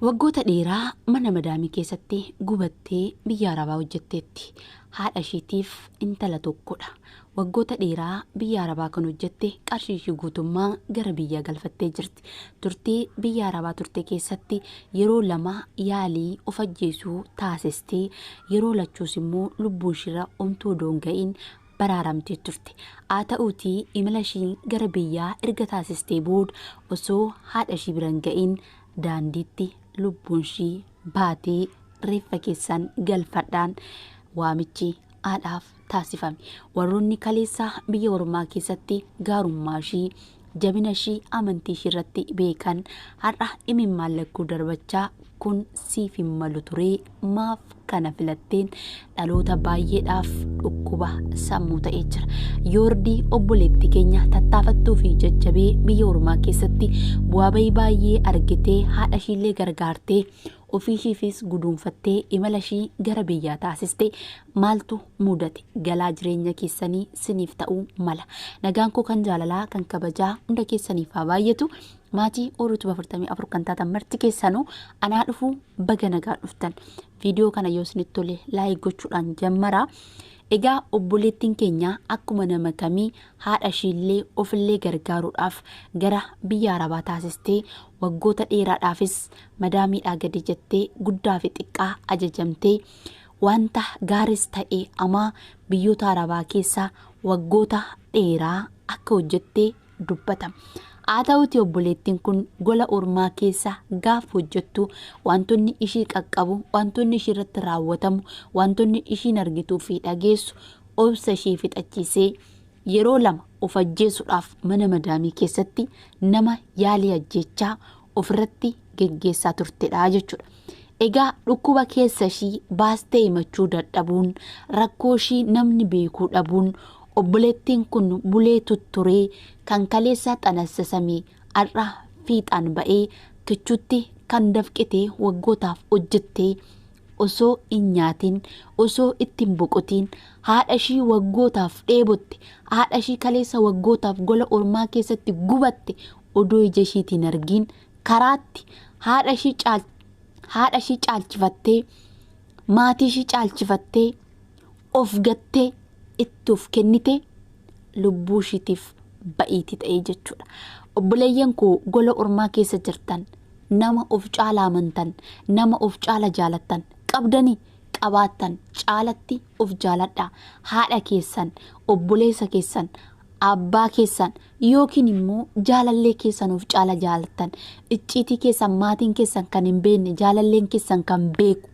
Waggoota dheeraa mana madaamii keessatti gubattee biyya Arabaa hojjetteetti. Haadha ishiitiif intala tokkodha. Waggoota dheeraa biyya Arabaa kan hojjette qarshii ishii guutummaa gara biyyaa galfattee jirti. Turtii biyya Arabaa turte keessatti yeroo 2 yaalii of ajjeesuu taasistee yeroo lachuus immoo lubbuu ishiirra omtuu odoo hin ga'iin baraaramtee turte. Haa ta'uutii imala ishii gara biyyaa erga taasistee booda osoo haadha ishii bira hin ga'iin daandiitti lubbuun ishii baatee reeffa keessan galfadhaan waamichi haadhaaf taasifame. Warroonni kaleessa biyya ormaa keessatti gaarummaa ishii, jabina ishii, amantii ishii irratti beekan har'a imimmaan lakkuu darbachaa kun siif hin malu turee maaf kana filatteen dhaloota baay'eedhaaf dhukkuba sammuu ta'ee jira. Yoordii obboleetti keenya tattaafattuu fi jajjabee biyya ormaa keessatti bu'aa bahii baay'ee argitee haadha ishiillee gargaartee ofii ishiifis guduunfattee imala ishii gara biyyaa taasiste maaltu mudate? Galaa jireenya keessanii siniif ta'uu mala. Nagaan koo kan jaalalaa kan kabajaa hunda keessaniif haa baay'atu. Maatii Orotuba 44 kan taatan marti keessanuu anaa dhufuu baga nagaa dhuftan. Viidiyoo kana yoo isinitti tole laayik gochuudhaan jammaraa. Egaa obboleettiin keenya akkuma nama kamii haadha ishiillee ofillee gargaaruudhaaf gara biyya Arabaa taasistee waggoota dheeraadhaafis madaamiidhaa gadi jettee guddaa fi xiqqaa ajajamtee wanta gaaris ta'e amaa biyyoota Arabaa keessa waggoota dheeraa akka hojjette dubbatama. Haa ta'uutii obboleettiin kun gola ormaa keessa gaaf hojjettu wantoonni ishii qaqqabu, wantoonni ishii irratti raawwatamu, wantoonni ishiin argituu fi dhageessu obsa ishii fixachiisee yeroo 2 of ajjeesuudhaaf mana madaamii keessatti nama yaalii ajjeechaa ofirratti geggeessaa turtedha jechuudha. Egaa dhukkuba keessa ishii baastee himachuu dadhabuun, rakkoo ishii namni beekuu dhabuun obboleettiin kun bulee tutturee kan kaleessa xanassasame har'a fiixaan ba'ee kichuutti kan dafqitee waggootaaf hojjettee osoo hin nyaatin, osoo itti hin boqotiin haadha ishii waggootaaf dheebotte, haadha ishii kaleessa waggootaaf gola ormaa keessatti gubatte odoo ija ishiitiin argiin karaatti haadha ishii caal haadha ishii caalchifattee, maatii ishii caalchifattee, of gattee itti of kennite lubbuu ishiitiif ba'iitii ta'ee jechuudha. Obboleeyyan koo gola ormaa keessa jirtan, nama of caala amantan, nama of caala jaalattan qabdanii qabaattan caalatti of jaaladhaa. Haadha keessan, obboleessa keessan, abbaa keessan yookiin immoo jaalallee keessan of caala jaalattan, icciitii keessan maatiin keessan kan hin beekne jaalalleen keessan kan beeku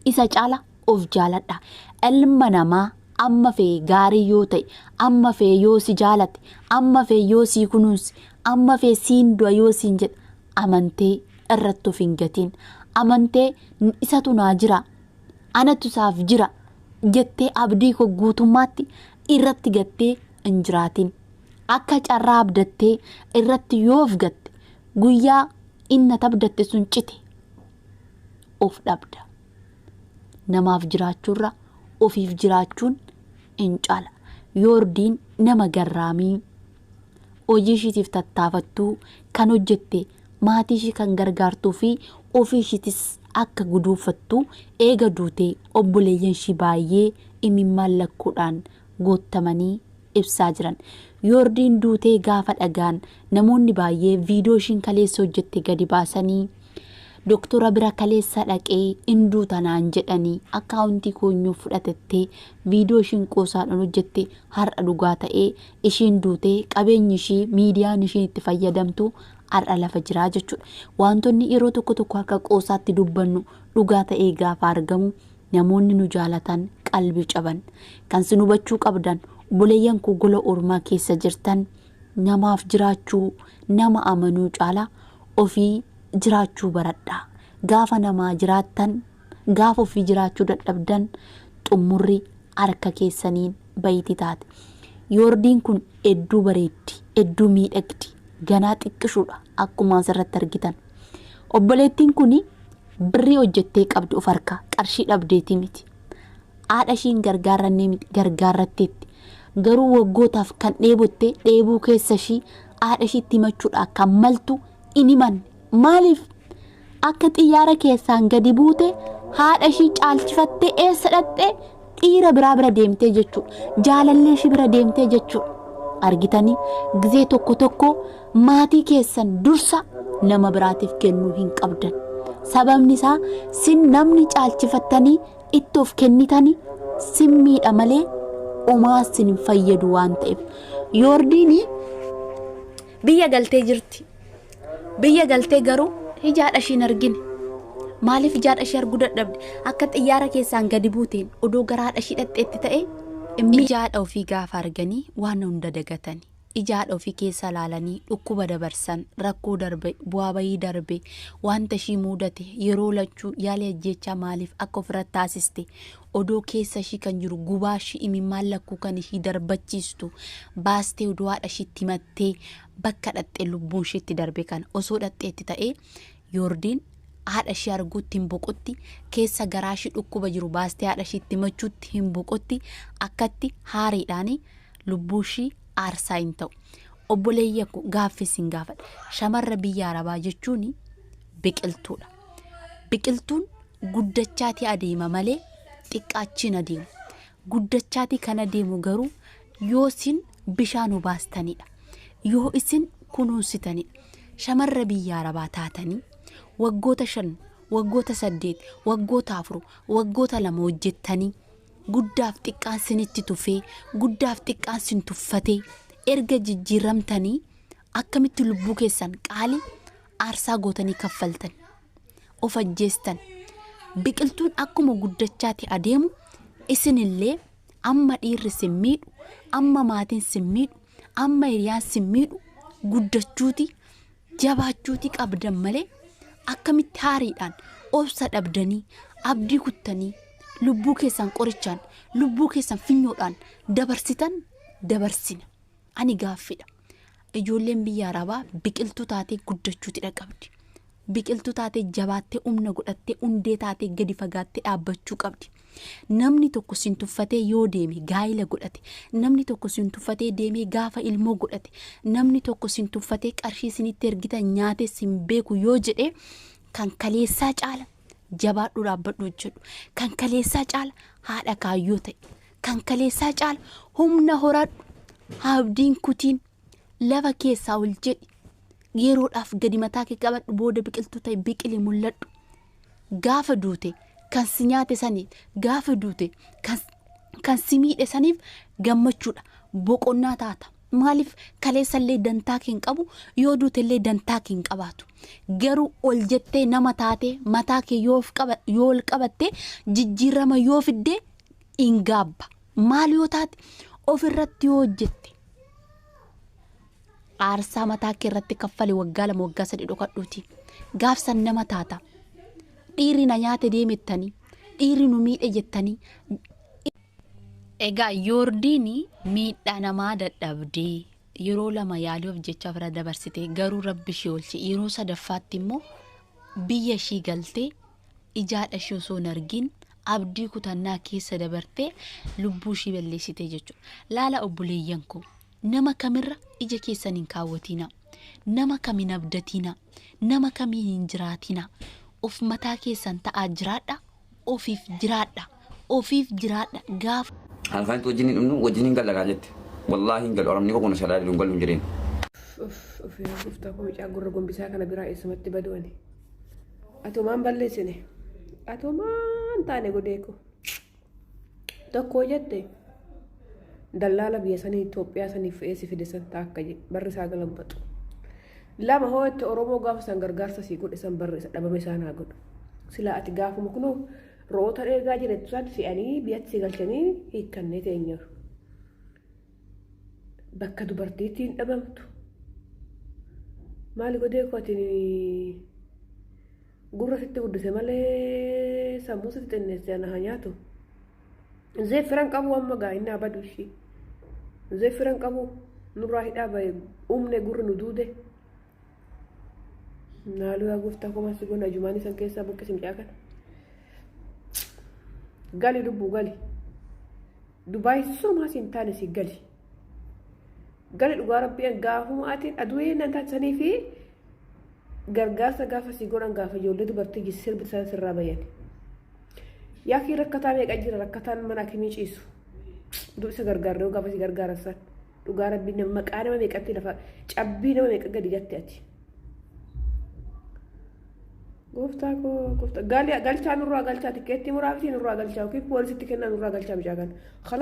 isa caala of jaaladha. Ilma namaa amma fee gaarii yoo ta'e, amma fee yoo si jaalate, amma fee yoo si kunuunse, amma fee siin du'a yoo siin jedhe amantee irratti of hin gatiin. Amantee isatu naa jira, anatu isaaf jira jettee abdii koo guutummaatti irratti gattee hin jiraatin. Akka carraa abdattee irratti yoo of gatte guyyaa inni ati abdatte sun cite of dhabda. Namaaf jiraachuurra ofiif jiraachuun in caala. Yoordiin nama garraamii hojii ishiitiif tattaafattuu kan hojjette maatii ishii kan gargaartuu fi ofii ishiitis akka guduunfattu eega duutee obboleeyyan ishii baay'ee imimmaan lakkuudhaan guuttamanii ibsaa jiran. Yoordiin duutee gaafa dhagaan namoonni baay'ee viidiyoo ishiin kaleessa hojjette gadi baasanii doktora bira kaleessa dhaqee in duuta naan jedhanii akkaawuntii koonyoo fudhatettee viidiyoo ishiin qoosaadhaan hojjette har'a dhugaa ta'ee ishiin duutee qabeenyi ishii miidiyaan ishiin itti fayyadamtu har'a lafa jiraa jechuudha. Wantoonni yeroo tokko tokko akka qoosaatti dubbannu dhugaa ta'ee gaafa argamu namoonni nu jaalatan qalbii caban. Kan sin hubachuu qabdan obboleeyyan koo gola ormaa keessa jirtan namaaf jiraachuu nama amanuu caala ofii jiraachuu baradhaa. Gaafa namaa jiraattan gaafa ofii jiraachuu dadhabdan xumurri harka keessaniin bayitii taate. Yoordiin kun hedduu bareeddi, hedduu miidhagdi, ganaa xiqqishuudha akkuma asirratti argitan. Obboleettiin kun birrii hojjettee qabdi of harkaa qarshii dhabdeetii miti. Haadha ishiin gargaarrannee miti gargaarratteetti. Garuu waggootaaf kan dheebotte dheebuu keessa ishii haadha ishiitti himachuudhaan kan maltu hin himanne. Maaliif? Akka xiyyaara keessaan gadi buute haadha ishii caalchifattee eessa dhaqxee dhiira biraa bira deemtee jechuudha. Jaalallee ishii bira deemtee jechuudha. Argitanii gizee tokko tokko maatii keessan dursa nama biraatiif kennuu hin qabdan. Sababni isaa sin namni caalchifattanii itti of kennitanii sin miidha malee omaa sin hin fayyadu waan ta'eef. Yoordiin biyya galtee jirti. Biyya galtee garuu ijaadha ishii hin argine. Maaliif ijaadha ishii arguu dadhabde? Akka xiyyaara keessaan gadi buuteen odoo gara haadha ishii dhaqxeetti ta'e ijaadha ofii gaafa arganii waan hunda dagatani. Ijaadha ofii keessa ilaalanii dhukkuba dabarsan, rakkoo darbe, bu'aa bayii darbe, wanta ishii muudate, yeroo lachuu yaalii ajjeechaa maaliif akka ofirratti taasiste, odoo keessa ishii kan jiru gubaa ishii imimmaan lakkuu kan ishii darbachiistu baastee odoo haadha ishiitti himattee bakka dhaqxee lubbuun ishiitti darbe kana osoo dhaqxeetti ta'ee Yoordiin haadha ishii arguutti hin boqotti, keessa garaa ishii dhukkuba jiru baastee haadha ishiitti himachuutti hin boqotti, akkatti haariidhaan lubbuu ishii aarsaa hin ta'u. Obboleeyyan koo gaaffii isin gaafadha. Shamarra biyya Arabaa jechuun biqiltuudha. Biqiltuun guddachaatii adeema malee xiqqaachiin adeemu. Guddachaatii kan adeemu garuu yoo isin bishaan obaastanidha. Yoo isin kunuunsitanidha. Shamarra biyya Arabaa taatanii waggoota 5, waggoota 8, waggoota 4, waggoota 2 hojjettanii guddaaf xiqqaan sinitti tufee, guddaaf xiqqaan sin tuffatee erga jijjiiramtanii akkamitti lubbuu keessan qaali aarsaa gootanii kaffaltan? Of ajjeestan. Biqiltuun akkuma guddachaati adeemu isinillee amma dhiirri sin miidhu, amma maatiin sin miidhu, amma hiriyaan sin miidhu guddachuuti jabaachuuti qabdan malee akkamitti haariidhaan obsa dhabdanii abdii kuttanii lubbuu keessan qorichaan lubbuu keessan finyoodhaan dabarsitan dabarsina. Ani gaaffidha. Ijoolleen biyya Arabaa biqiltuu taatee guddachuutidha qabdi. Biqiltuu taatee jabaattee humna godhattee hundee taatee gadi fagaattee dhaabbachuu qabdi. Namni tokko sin tuffatee yoo deeme gaa'ila godhate, namni tokko sin tuffatee deemee gaafa ilmoo godhate, namni tokko sin tuffatee qarshii isinitti ergitan nyaatee sin beeku yoo jedhe kan kaleessaa caala jabaadhu dhaabbadhu hojjedhu. Kan kaleessaa caala haadha kaayyoo ta'e. Kan kaleessaa caala humna horadhu. Abdiin kutiin lafa keessaa ol jedhi. Yeroodhaaf gadi mataa kee qabadhu booda biqiltuu ta'e biqili mul'adhu. Gaafa duute kan si nyaate saniif gaafa duute kan si miidhe saniif gammachuudha. Boqonnaa taata. Maaliif kaleessallee dantaa kee hin qabu yoo duutellee dantaa kee hin qabaatu. Garuu ol jettee nama taatee mataa kee yoo ol qabatte jijjiirama yoo fidde hin gaabba. Maal yoo taate ofirratti yoo hojjette aarsaa mataa kee irratti kaffali waggaa 2 waggaa 3 dhokadhuuti. Gaafsan nama taata. Dhiirri na nyaate deemettanii dhiirri nu miidhe jettanii. Egaa Yoordiin miidhaa namaa dadhabdee yeroo 2 yaalii of jecha ofirra dabarsite garuu rabbi ishee oolche yeroo sadaffaatti immoo biyya ishii galtee ijaadha ishee osoo hin argin abdii kutannaa keessa dabartee lubbuu ishii balleessite jechuudha. Laala obboleeyyan koo nama kamirra ija keessan hin kaawwatinaa. Nama kam hin abdatinaa. Nama kamiin hin jiraatinaa. Of mataa keessan ta'aa jiraadha. Ofiif jiraadha. Ofiif jiraadha. Gaafa. Halkanitti wajjin hin dhumnu wajjin hin galla naan jette. Wallaahi hin galu arabni koo kun shalaa hin galu hin jedheen. Uff uff yaa gooftaa koo mucaa gurra gombisaa kana biraa eessumatti badu ani. Atumaan balleessine. Atumaan taane godee koo. Tokko jette dallaala biyya sanii Itoophiyaa saniif fe'ee si fide san ta'a akka barri isaa galabbatu. Lama hoo itti Oromoo gaafa san gargaarsa sii godhe san barri isa dhabame isaan haa godhu. Silaa ati gaafuma kunoo ro'oota dheegaa jirettu san fe'anii biyyatti si galchanii hiikkannee teenyeeru. Bakka dubartiitti hin dhabamtu. Maali godee koo ati gurra sitti guddise malee sammuu sitti xinneesse ana haa nyaatu. Zee firan qabu amma gaa inni haa badu ishii. Zee firan qabu nurraa hidhaa bahe uumne gurri nu duude. Naaluu yaa gooftaa koo maal si goona ajumaan isan keessaa buqqisi mucaa kana. Gali lubbuu gali. Dubaay surumaa siin taane si gali. Gali dhugaa rabbii gaafuma atiin aduwee nan taasisanii fi Gargaarsa gaafa si godhan, gaafa ijoollee dubartii sirbi isaan sirraa bayan. Yaakii rakkataa meeqa jira, rakkataan mana akimii ciisu. Isa gargaarree gaafa si gargaaran san. Dhugaa Rabbii, maqaa nama meeqatti lafa cabbii nama meeqa gadi gatte ati. Gooftaa koo, gooftaa galchaa, nurraa galchaa, tikkeettii muraa fi nurraa galchaa yookiin poolisitti kennaa, nurraa galchaa mucaa kana. Kala.